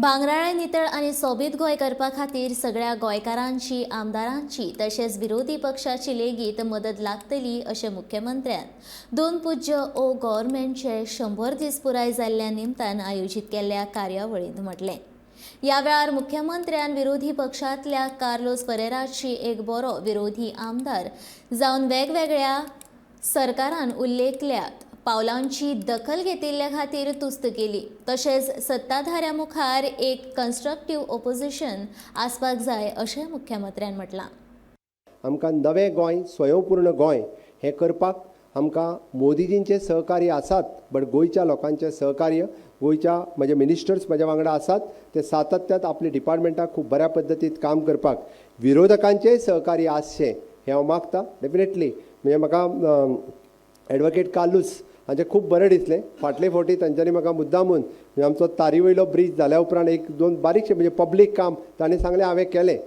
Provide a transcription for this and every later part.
भांगराळे, नितळ आनी सोबीत गोंय करपा खातीर सगळ्या गोंयकारांची, आमदारांची तशेंच विरोधी पक्षाची लेगीत मदत लागतली अशें मुख्यमंत्र्यान दोन पूज्य ओ गव्हर्मेंटचे 100 दीस पुराय जाल्ल्या निमतान आयोजीत केल्ल्या कार्यावळींत म्हटलें. ह्या वेळार मुख्यमंत्र्यान विरोधी पक्षांतल्या कार्लोस फरेराची एक बरो विरोधी आमदार जावन वेगवेगळ्या सरकारान उल्लेखल्यात पावलांची दखल घेतिल्ल्या खातीर तुस्त केली. तशेंच सत्ताधाऱ्या मुखार एक कन्स्ट्रक्टीव ओपोजिशन आसपाक जाय अशें मुख्यमंत्र्यान म्हटलां. आमकां नवें गोंय, स्वयंपूर्ण गोंय हें करपाक आमकां मोदीजींचें सहकार्य आसात, बट गोंयच्या लोकांचें सहकार्य, गोंयच्या म्हजे मिनिस्टर्स म्हज्या वांगडा आसात, ते सातत्यात आपल्या डिपार्टमेंटाक खूब बऱ्या पद्दतीन काम करपाक विरोधकांचेंय सहकार्य आसचें हें हांव मागता. डेफिनेटली, म्हणजे म्हाका एडवोकेट कार्लूस हांचें खूब बरें दिसलें. फाटले फावटी तांच्यांनी म्हाका मुद्दामून, म्हणजे आमचो तारी वयलो ब्रीज जाल्या उपरांत एक दोन बारीकशें, म्हणजे पब्लीक काम तांणी सांगलें, हांवें केलें.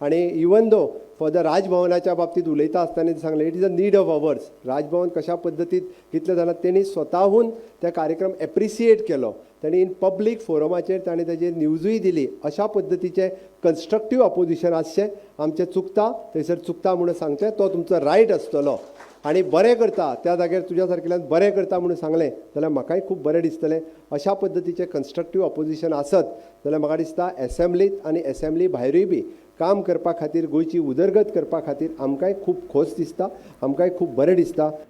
आनी इवन दो फॉर the राजभवनाच्या बाबतींत उलयता आसतना सांगलें, it is a need of ours. Raj Bhavan कशा पद्दतीन कितले जाणां तेणी स्वताहून त्या कार्यक्रम एप्रिसिएट केलो. तांणी इन पब्लीक फोरमाचेर ताणें ताजेर न्यूजूय दिली. अशा पद्दतीचें कन्स्ट्रक्टीव अपोजिशन आसचें. आमचें चुकता थंयसर चुकता म्हणून सांगचें, तो तुमचो रायट आसतलो. आनी बरें करता त्या जाग्यार तुज्या सारकेल्यान बरें करता म्हणून सांगलें जाल्यार म्हाकाय खूब बरें दिसतलें. अशा पद्दतीचें कन्स्ट्रक्टीव अपोजिशन आसत जाल्यार म्हाका दिसता एसेंब्लीत आनी एसेंब्ली भायरूय बी काम करपा खातीर, गोंयची उदरगत करपा खातीर आमकांय खूब खोस दिसता, आमकांय खूब बरें दिसता.